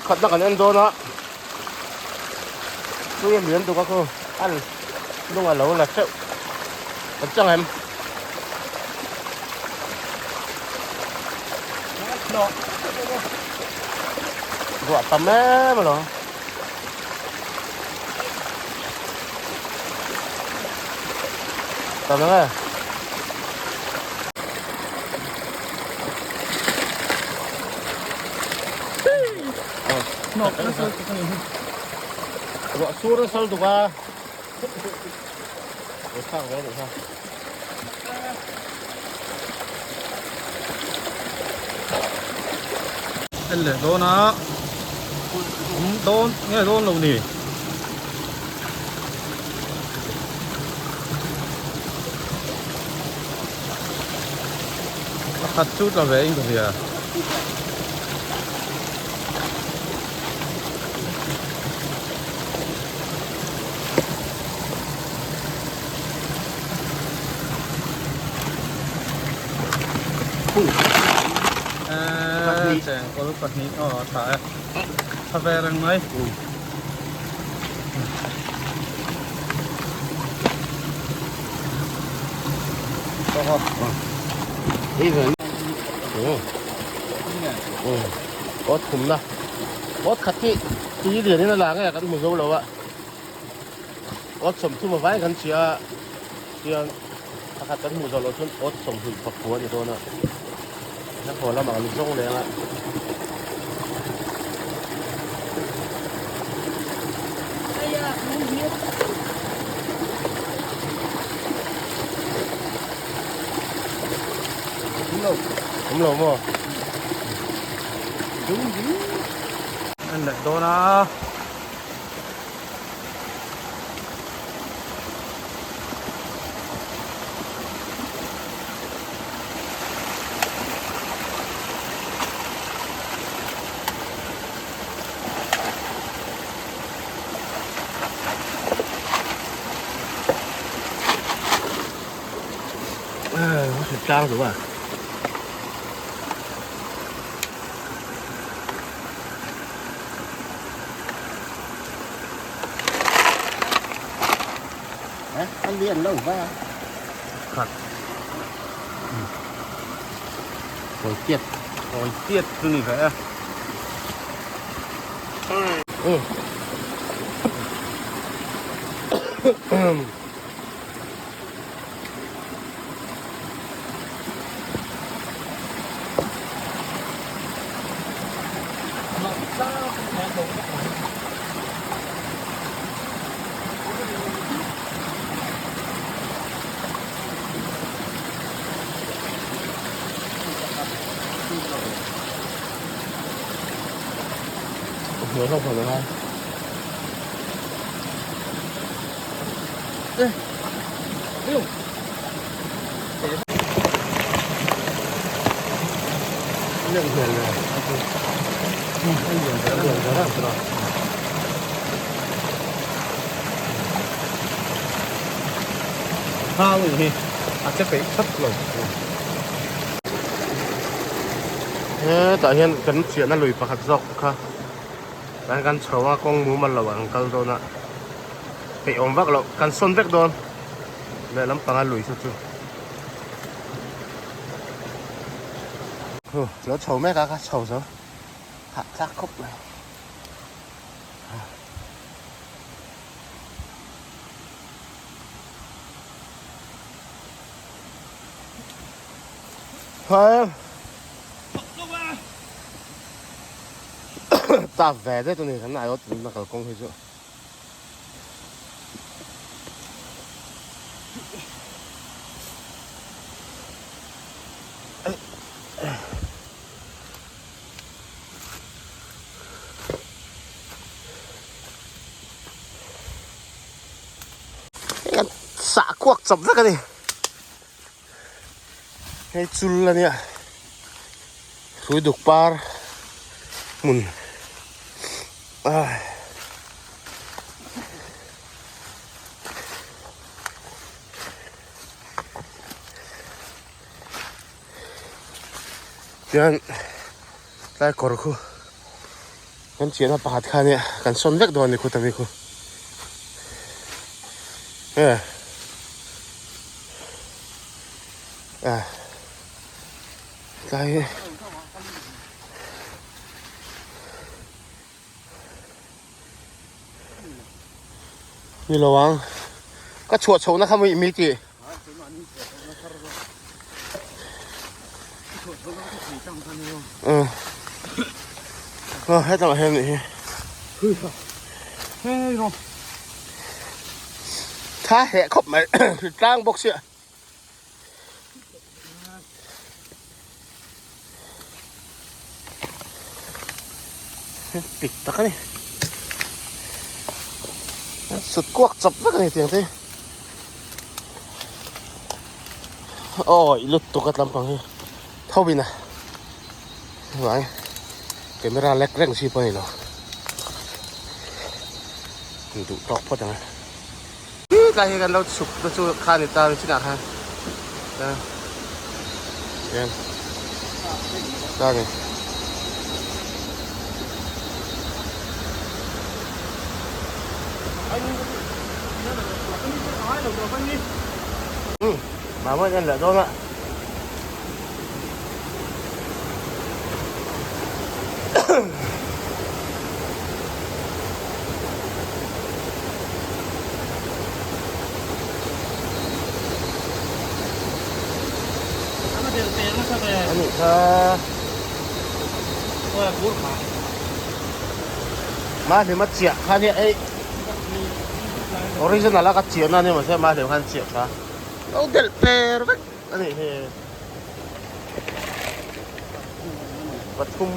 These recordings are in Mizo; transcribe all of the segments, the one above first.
khatna kan en dawn a tui a lian tuk a khu a lung a lo la hreuh kan chang em. Ruah tam em alawm. Tam ang e. Ruah sur a sal tuk a. Lo thlak ve duh kha. En leh dawn a awm dawn nge dawn lo ni. Pakhat chu tla ve in ka hria. Chengkawl pahnih aw a tha e tha ve reng mai Awt khumna awt khat hi tui lianin a la nge kan hmu zo lo a. Awt sawmthum a vai kan chhia a, chuan pakhat kan hmuh zawh loh chuan awt sawmhnih pakua a ni dawn a, a haw lamah kan zawng leng a. Awm lo maw? En leh dawn a. Tlang duh a. An lian lo va khat kawi tiat kawi tiat chu ni ve e Thau hi a che peih that lo. Hetah hian kan chiahna lui pakhat zawk kha kan kan chho a kawng mumal lo ang kal dawn a peih awm vak loh kan sawn vek dawn lehlam panga lui chu chu lo chho mek a ka chho zo hah thlak khawp mai. Ta ve det ani kan aiawt na kalkawng hi chu. Hei an sah kuak chawp vek ani. Hei chul ania thui duk par hmun ah. Tian tlai kawr khu Kan chiahna pakhat kha nia kan sawn vek dawn a ni khuta mi khu. E a tlai hi ni lo ang ka chhuah chhohna kha mi tih. Hetah hian nih hi tha heh khawp mai tlang bawk sia pik tak a ni sut kuak chawp vek a ni tiang te aw i lut tuk a tlampang hi tho in a vai camera lek reng si pawh a ni lo duh tawk phawt ang a. Tlai hi kan lo chhuk te chu kha ni ta chinah khan em ta ni mà mới lên lại đó ạ. Anih kha mahni ma chiah kha nia ei original a ka chiah na nia mahse mahni khan chiah tha lo delh per vek anih hi. Pathum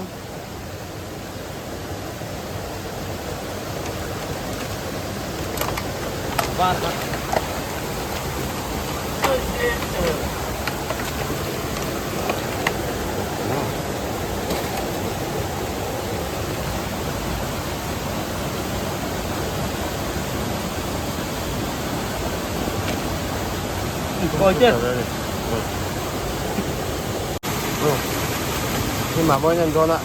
Nhưng mà mới lên đó ạ.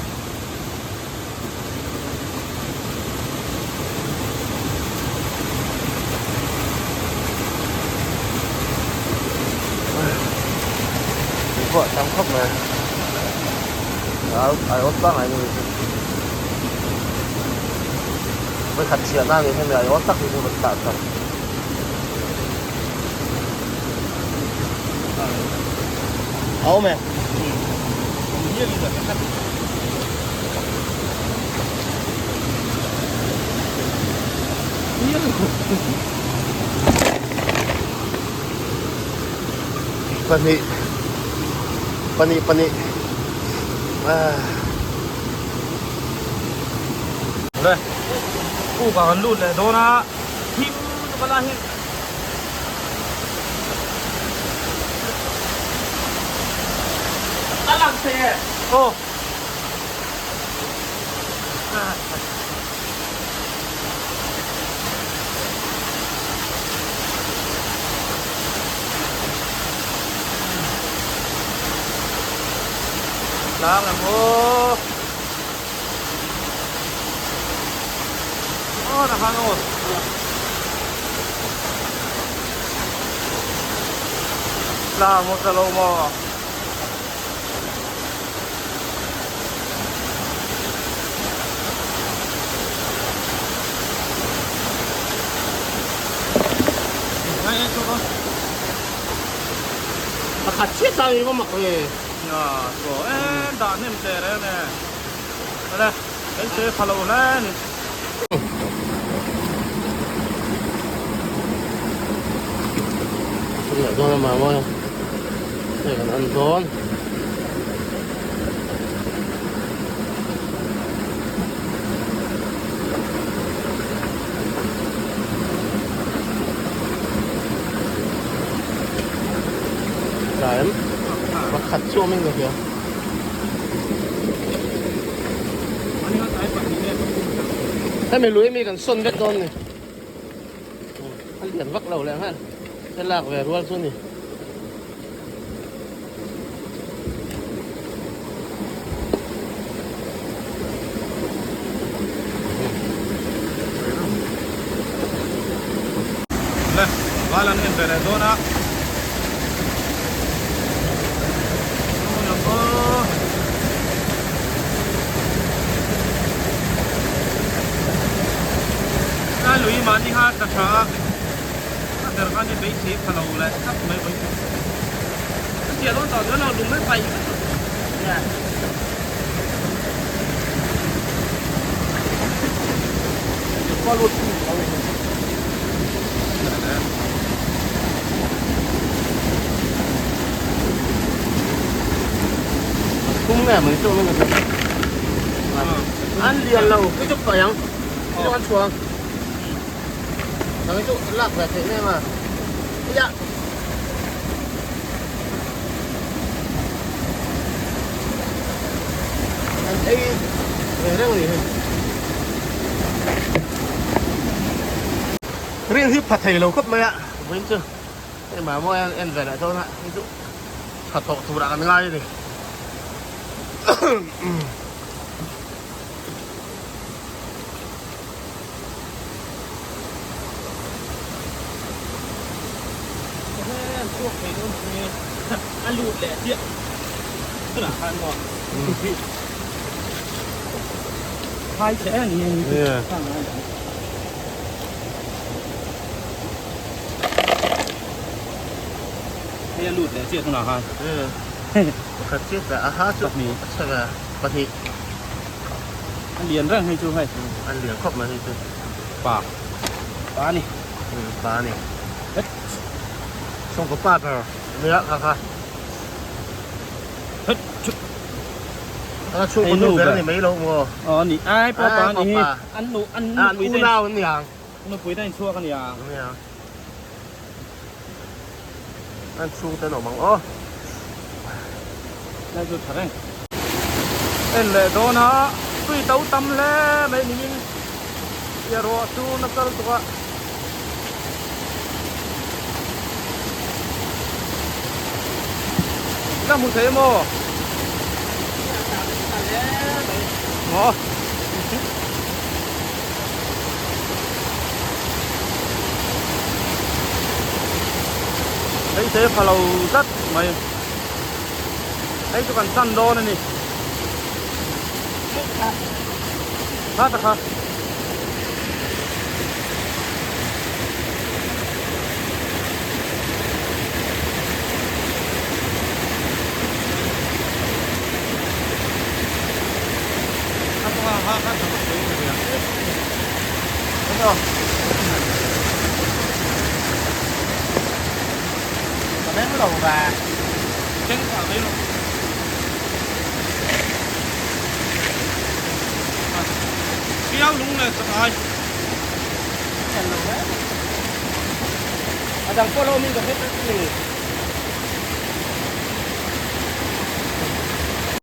Vợ chăm khóc này. Ai ốp bác này với khát chìa na thì thêm là ốp tắc thì mình tạo thật. Ấu mẹ. Pahnih pahnih pahnih Awle puk ah kan lut leh dawn a thim lutuk a la hi. A lang thei e. Aw. Tlang ang aw. Aw nakang aw. Tlang mo sa lo mo. Pakhat chiah tlang hi maw mak ve. Dah hnem teh reng e. Awle, kan sawi pha lo hle a ni. Chungah dawn a mah mawi a, hei kan en dawn. Tlai em? Pakhat chu awm in ka hria. Hemi lui mi kan sawn vek dawn ni. A lian vak lo leh nghal. He lak ve rual chu ni. ve leh dawn a. A lui mahni kha tla tha a, a ber khan i beisei pha lo leh tlat mai vawi chu. A tia dawn tawh chuan lo lung mai paih vek a. Thum nge mai chu ang an lian lo cái chụp phải không cái ăn chuồng cái chụp lạc về thế này mà dạ an ei ve reng ni hei rin hi pha thei lo khawp mai a vawiin chu hei mah mawi a en ve leh dawn a hei chu tha thawh turah kan ngai a ni. Chhuak thei dawn chu nge a lut leh chiah tunah khan maw phai che a ni a ni hei a lut leh chiah tunah khan pakhat chiah ta a ha chu a chhe ve pahnih a lian reng hei chu hei a lian khawp mai hei chu pa pa ni pa ni Chhungkaw pa ber nia kha kha. A chhungkaw nu ber ni mai lo maw? Aw ni ai pawh pa ni hi. An nu an nupui te unau an ni ang. Nupui te in chhuak a ni ang. Nia. An chhung te an awm ang aw. Lai chu tha reng. En leh dawn a tui to tam hle mai nimin ia ruah chu nasa lutuk a. Ka hmu thei maw? Maw? Hei se pha lo tlat mai. Hei chu kan chan dawn a ni. Kha ta kha. Piau lung leh sak ai. A dang pawh lo awmin ka hre tlat a ni.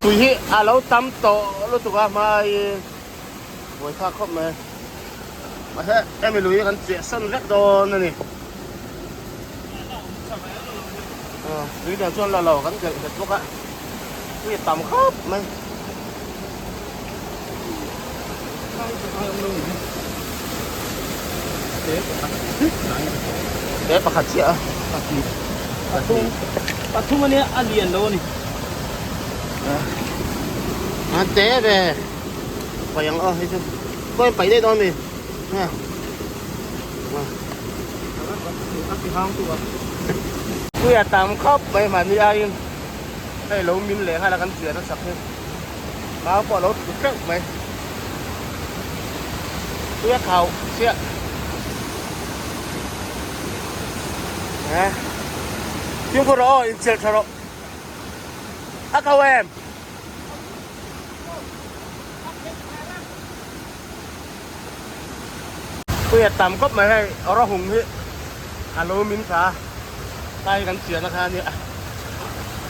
Tui hi a lo tam tawh lutuk a hmaiin buaithlak khawp mai. Mahse hemi lui hi kan chiah san vek dawn a ni. Tui dan chuan la lo kan delh nghet bawk a, tui a tam khawp mai. Te pakhat chiah a. Pahnih. Pathum. Pathum ania a lian lo a ni. A te ve. Paih ang aw hei chu. Kawng in paih daih dawn mi. Ha. A ti hang tu a. Pui a tam khawp mai mahni aiin hei lo min leh nghal a kan chian a sak hi. Mau pawh a lo tlu teuh mai. Tui a khau chiah. Nè. Fimkhur rawh aw, inchel tha rawh. A kau em? Tui a tam khawp mai hei, rawhung hi a lo min tla a, tlai kan chiahna kha a nia.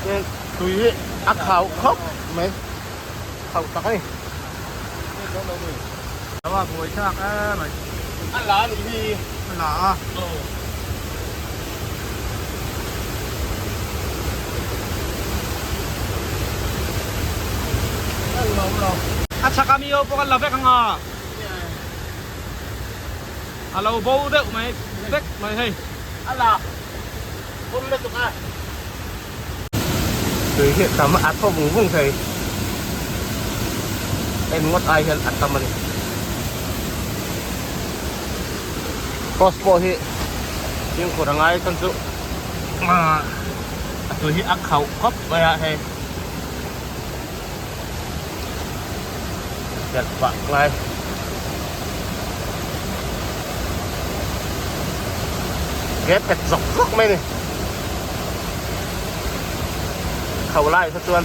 Chuan tui hi a khau khawp mai, khauh tak a ni. A la a nih hi. A la a. A chhak a mi ho pawh kan la vek ang a. A lo bo deuh mai vek mai hei. A la. Pum lutuk a. Tui hi tam a thaw vung vung thei. En ngawt ai hian a tam a ni. Cross pawh hi fimkhur a ngai chuan chu a tui hi a khauh khawp mai a hei. Perh pah ngai. Ke pet zawk zawk mai ni. Khauh lai kha chuan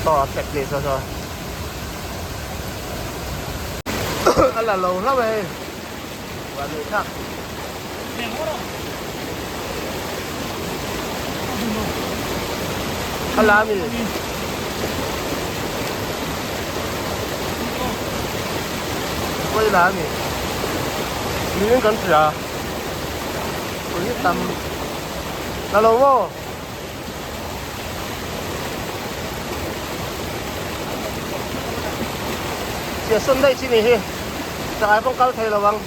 aw a pet ni saw saw. A la lo hlauh e hei. Van nei thlak. A la mi. Koi la mi. Niin kan hria. Tui hi tam. La lo maw? Chhia sawn daih chi ni hi. Chakah pawh kal thei lo ang.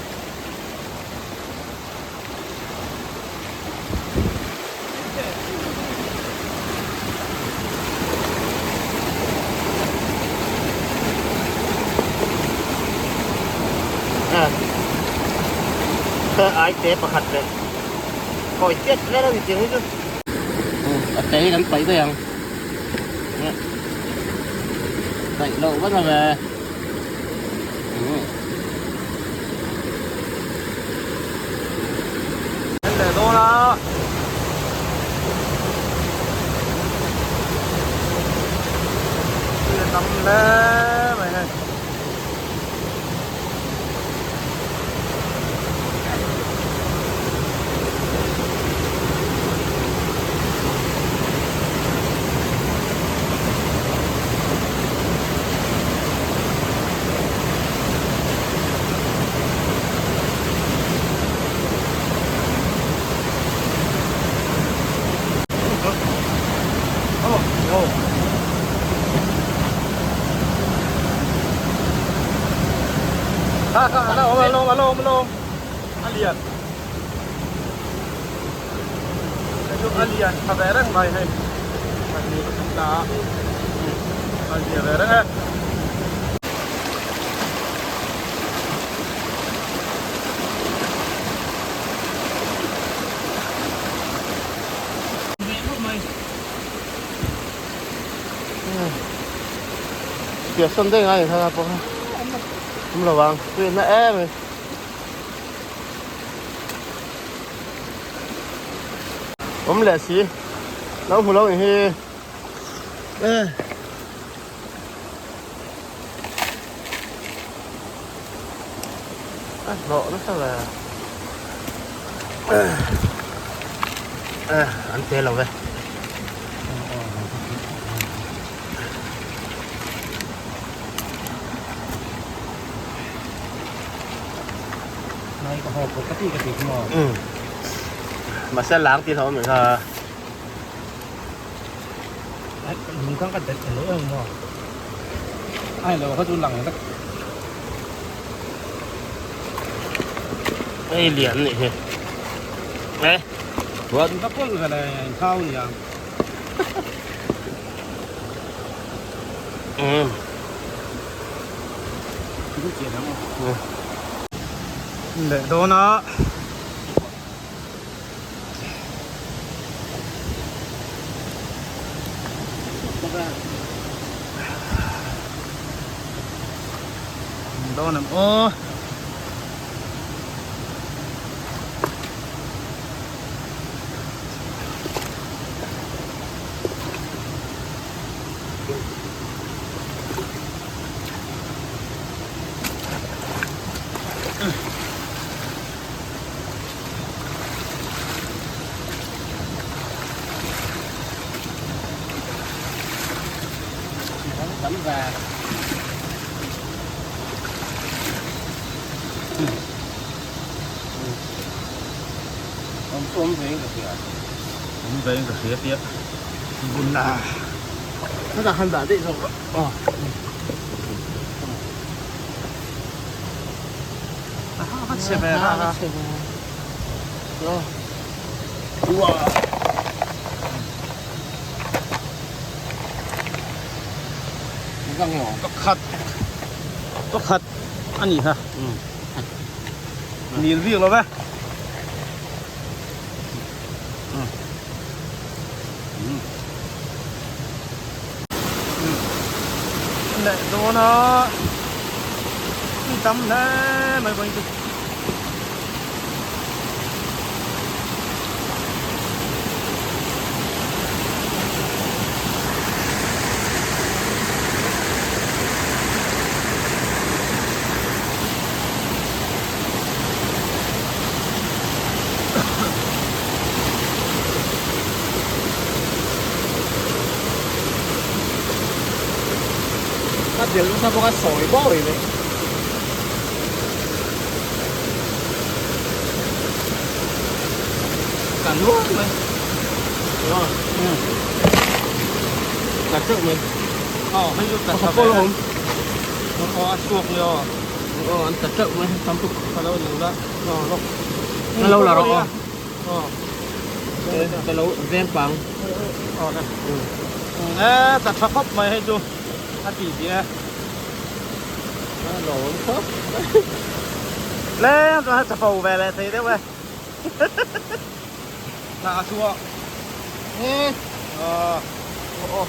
Ai te pakhat leh kawi chiat vel a ni chiang hi chu a te hi kan paih daih ang paih loh vat a ve. Leh dawn a. Tui tam hle mai hei. Kha kha a lo awm a lo awm a lo awm a lian a lian tha ve reng mai hei pahnih an la a a zia ve reng e. Chhia sawn daih ngai kha pawh kha awm lo ang tui na em mai awm leh si lo hmu lo nih hi e a hlawh nasa ve e an te lo ve. Mahse lang tih hlauh a nih kha. Hei lian nih hi. Leh dawn a. Dawn ang aw. Awm ve in ka hria. Awm ve in ka hria tia. Bun a. Hetah khan dah daih zawk rawh. Aw. A chhe ve a. A chhe ve. Aw. Uah. Pakhat pakhat a nih kha nil bik lo ve. Leh dawn a tam hle mai vawiin chu. Ka del nasa bawk a sawi bawi mai. Ka nuam mai. Ka teuh mai. Aw hei chu ka tha ve. Aw a chhuak leh aw. Aw an ta teuh mai tam tuk. Ka lo ni la. Aw lawk. Ka lo la rawh aw. Aw. Ka lo veng pang. Aw le. E ta tha khawp mai hei chu a ti ti e. A lawm khawp. Le chuan hei chapo ve leh thei deuh e. Tah a chhuah. E. Aw. Aw.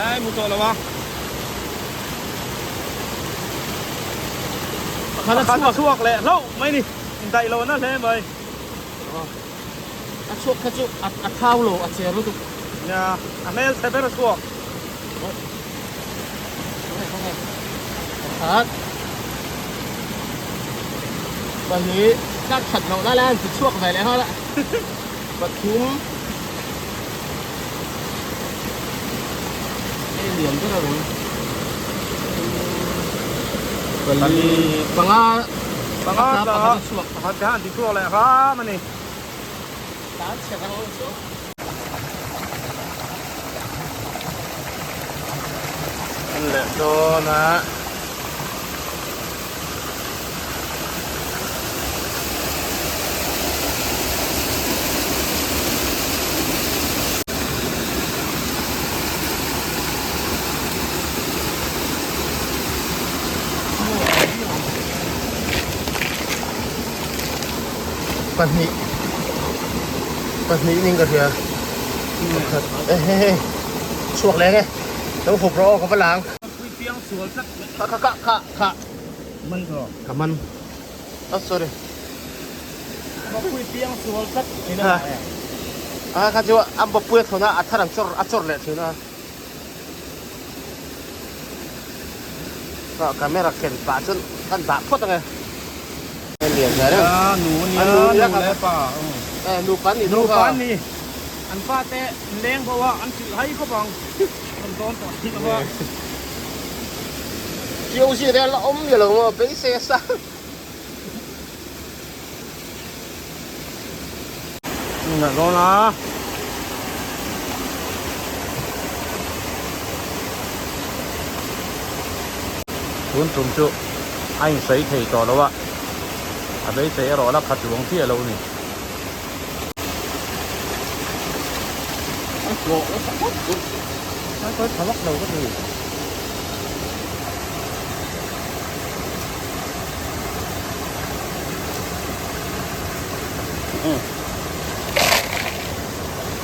Ai mu tawh lo a. Pakhat a chhuak leh hlauh mai ni. Indaih lo na hle mai. A chhuak kha chu a thau lo a cher lutuk. Nia a hmel chhe ber a chhuak. Pakhat. Pahnih tlak that loh lai lai an ti chhuak ve leh nghal a. Pathum. Hei lian ber a rawn. Pali panga panga pakhat a chhuak. Pakhat te han ti chhuak leh hram a ni. Tan chhe rang lo chu. An leh dawn a. Pahnih pahnih ning ka hria pakhat e hei hei chhuak leng e lo hup rawh aw ka va lang kha kha kha kha kha man rawh ka man oh sorry bawpui piang sual tlat a kha chu a bawpui a thawn a a thar an chawr a chawr leh thin a camera ken pah chuan kan dah phawt ang e lian hle reng a nu ania nu leh pa nupa an nih nupa an ni an pa te leng bo a an hrilh hai khawp ang an dawn tawh thin a Chiu zir a la awm ni lo maw beisei a sang. Ngah dawn a. Tun tum chu a insawi thei tawh lo a, a beisei erawh la khat luang chiah lo ni. A hlawh nasa khawp chu. A sawi tha vak lo ka ti.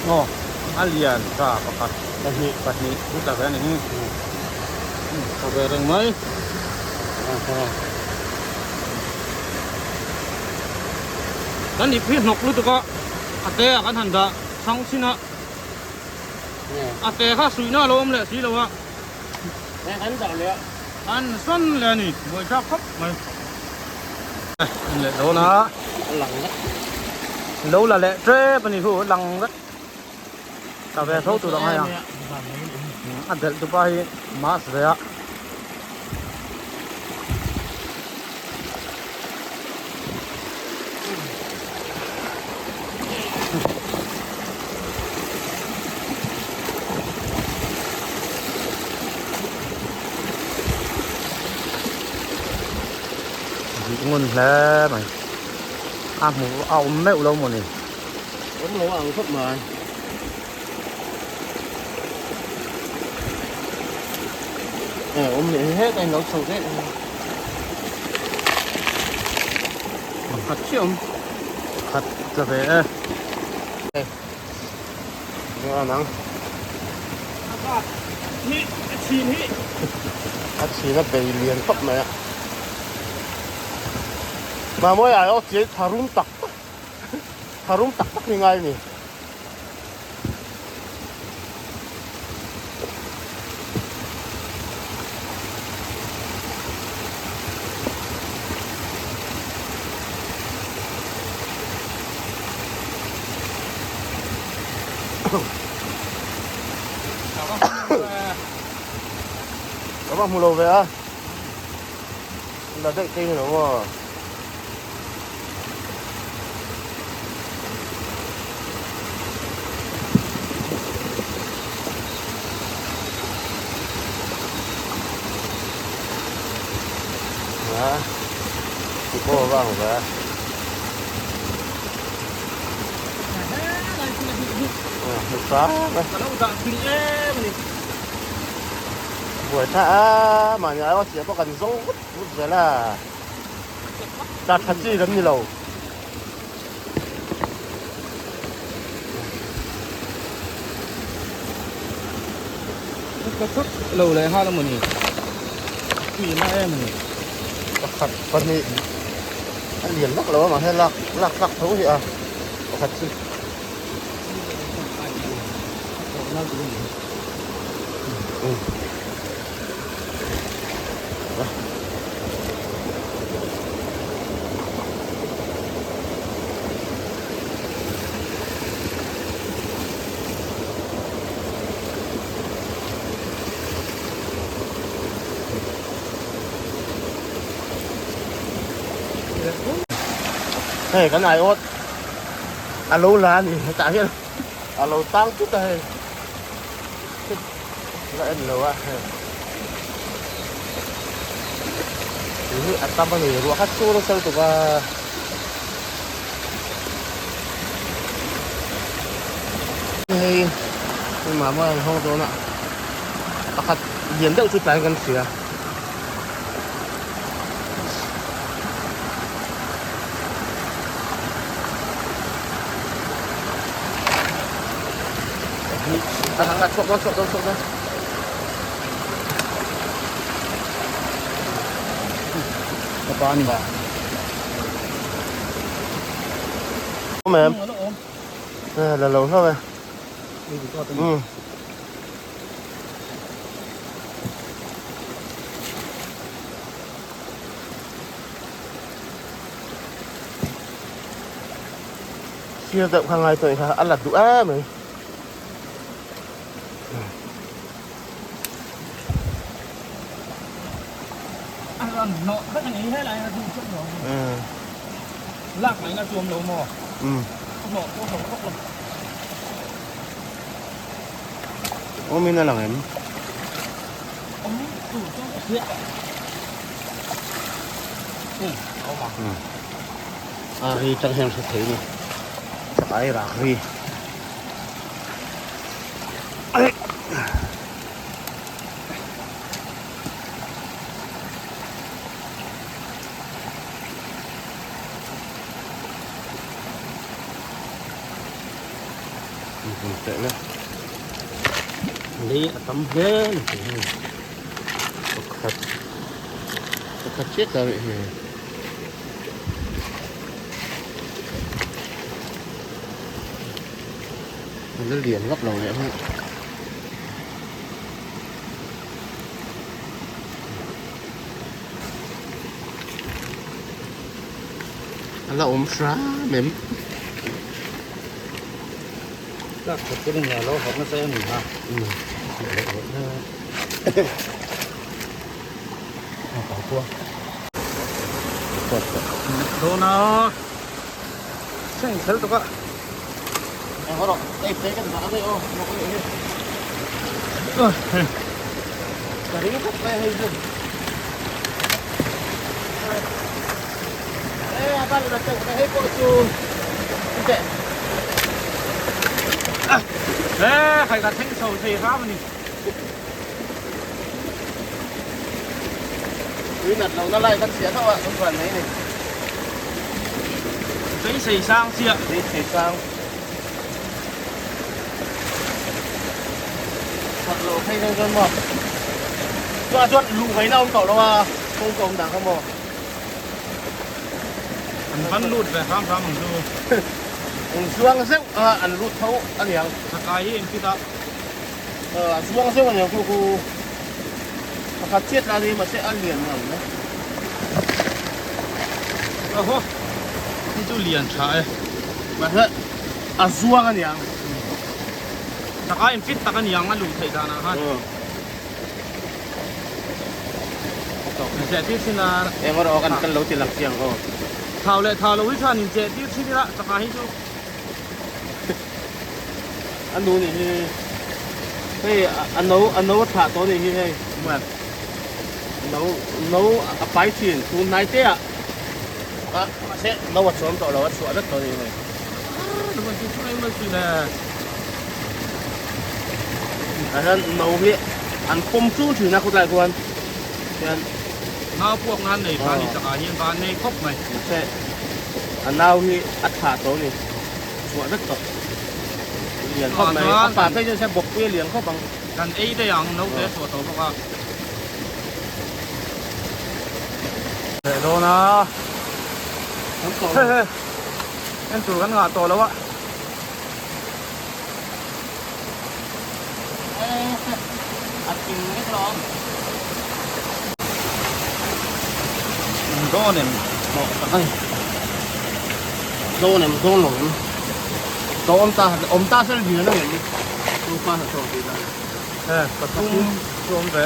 Aw a lian tha pakhat pahnih pahnih chu tla ve a ni hi tha ve reng mai kan ip hi hnawk lutuk a a te ah kan han dah chhang chhin a a te kha suihna a lo awm leh si lo a. An dah leh a. An sawn leh a ni, buaithlak khawp mai. An leh dawn a. A lang vek. Lo la leh tep a ni hu, a lang vek. Ta ve tho tur ang hei a. A delh tupa hi mask ve a. Ngun hle mai a hmu a awm meuh lo mawni awm lo ang khawp mai. Awm leh hetah in lo chho daih a. Pakhat chiah awm. Pakhat tla ve e. Eng an ang. A zat hi a chhin hi. A chhin a bei lian khawp mai a. Mamawi ai aw chiai tharum tak tak tharum tak tak hi ngai a ni. Ka va hmu lo ve a la daih te hi lo maw. A ti pawh a vang ve a. Hmu hrang a. Buai tha a mahni ai aw chiah pawh kan zawng vut vut zel a. Tla tha chi kan ni lo. Ka thut lo leh nghal a mawni. Tui na em a ni. Pakhat pahnih a lian vak lo a mahse lak lak tlak tho hi a pakhat chu. Hei kan aiawt a lo la a ni hetah hian a lo tang tut a hei. La en lo a hei tui hi a tam a ni ruah kha chu nasa lutuk a hei hei mah mawi an hawng dawn a pakhat lian deuh chu tlai kan hria. A chhuak dawn chhuak dawn chhuak dawn. Ka pa ni. Awm em? La lo hlauh e. Um. Sir deuh kha ngai tawh kha a la duh em mai. Lak mai na chuam lo maw? Hlawh pawh hlawh vak lo. Awmin a lang em? Awm tur chuan ka hria. Awm a. A ri tang hian hre thei ni. Chak ai rak ri. Lei a tam hle a ni thei. Pakhat pakhat chiah ta rih hi. La lian vak lo leh hi. A la awm hram em? Tlak khat chu nia lo hawk nasa em ha. A pau pua. Dona seng khel tuk a. Eng rawh ei pe kan dah mai aw mok leh hi. Ka ring khawp mai hei chu. Ê a ban là chụp hei pawh chu teh. Ê khai ka thleng chho thei hram a ni. Tui nat lohna lai kan chhiah tho a kan van mai ni. Beisei sang chiah. Beisei sang. That loh phei deuh chuan maw. Chutah chuan luh ngaihna a awm tawh lo a, kawngka awm dan kha maw. An van lut ve hram hram ang chu. An zuang zeuh a, an lut tho a niang. Chakai hi engkit a? A zuang zeuh a niang chu khu pakhat chiat la ni mahse a lian ngang mai. Aho, hi chu lian tha e. Mahse a zuang a niang. Chakai in fit tak a niang a luh theih danah khan. Incheh tir thin a. Eng erawh kan kan lo ti lang chiang aw. Thau leh thau lo hi chuan incheh tir thin ila chakai hi chu. A nu nih hi hei a no a no a thlah tawh nih hi hei no no a pai thin tun hnai te ah a mahse no a chuam tawh lo a chhuah vek tawh nih hi. Ah hian no hi an pawm chung thin a khawtlai khuan hian nau puak nan nei kha ni chakah hian van nei khawp mai. Mahse a nau hi a thlah tawh a ni chhuah vek tawh lian khawp mai a pa phei chuan se bawkpui a lian khawp ang. Kan ei daih ang naute a chhuah tawh bawk a. Leh dawn a. He he. En tur kan ngah tawh lo a. A thing vek lo ang. Dawn em? Dawn em? Dawn lo em? Dawn ta awm ta sel lian a ngei ni. Chu pa hna thawk tih dan. He pathum chu awm ve.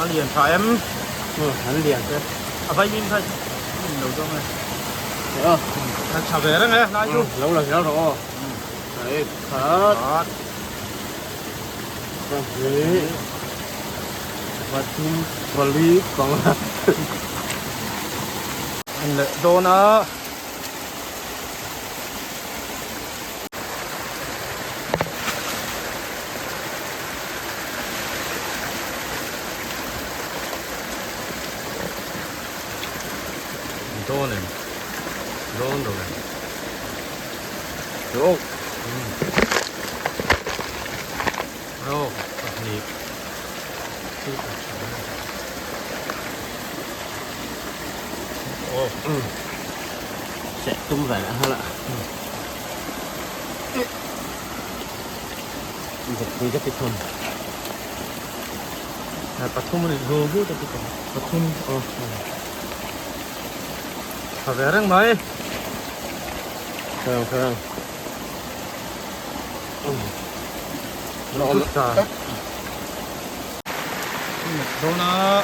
A lian tha em? An lian te. A vaimim kha in lo zawng e. A tha ve reng e lai chu. Lo la zel rawh aw. Hei khat. Pahnih. Pathum pali panga. An leh dawn a. Dawn em? Dawn lo em? Rawk. Rawk pahnih. Aw. Seh tum ve leh nghal a. Bawkpui ka ti thawm. Pathum a nih hu hu ta ti tawh. Pathum aw. Tha ve reng mai. Tha reng. Dawn a.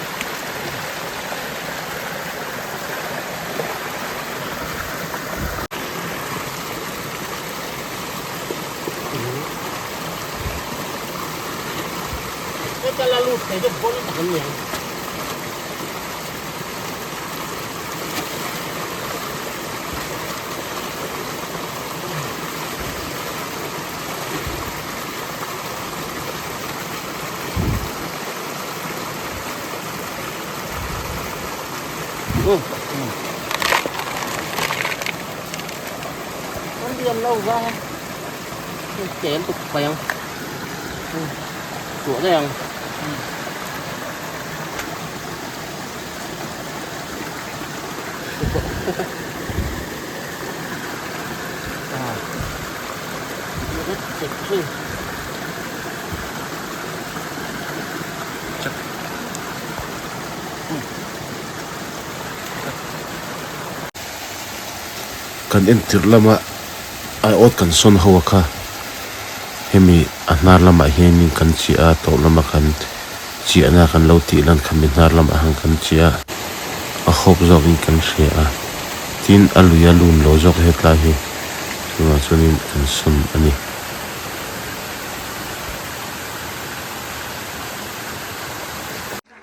Heta la lut thei deuh pawn tak an ni ang. An lian lo vang a tlem tuk mai ang chhuah daih ang. Kan entir lama aiawt kan sawn ho a kha hemi a hnar lamah hianin kan chiah a tawp lama kan chiahna kan lo tih lan kha mi hnar lamah han kan chiah a a hawp zawkin kan hria a tin a lui a lun lo zawk hetlai hi chungah chuanin kan sawn a ni.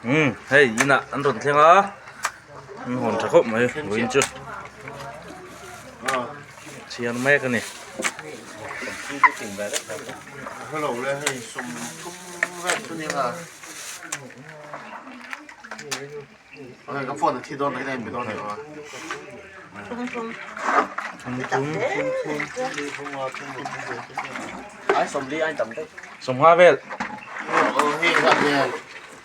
Umm hei inah an rawn thleng a an hawn tha khawp mai vawiin chu chhiar mek a ni. Ka phone a thi dawn mai mi dawn lo a. Ai sawmli ai tam daih. Sawmnga vel.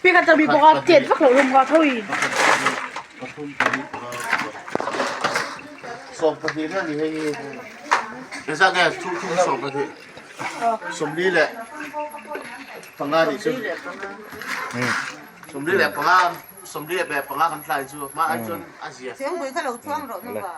Pika ta mi bawk a chet vak lo hlawm ka tho i. 12 na ni hei hi. Engzat nge thu thum 12. 45 nih chu. 45 45 kan tlai chu hma ai chuan a zia. Chengpui kha lo chuang rawh nu va.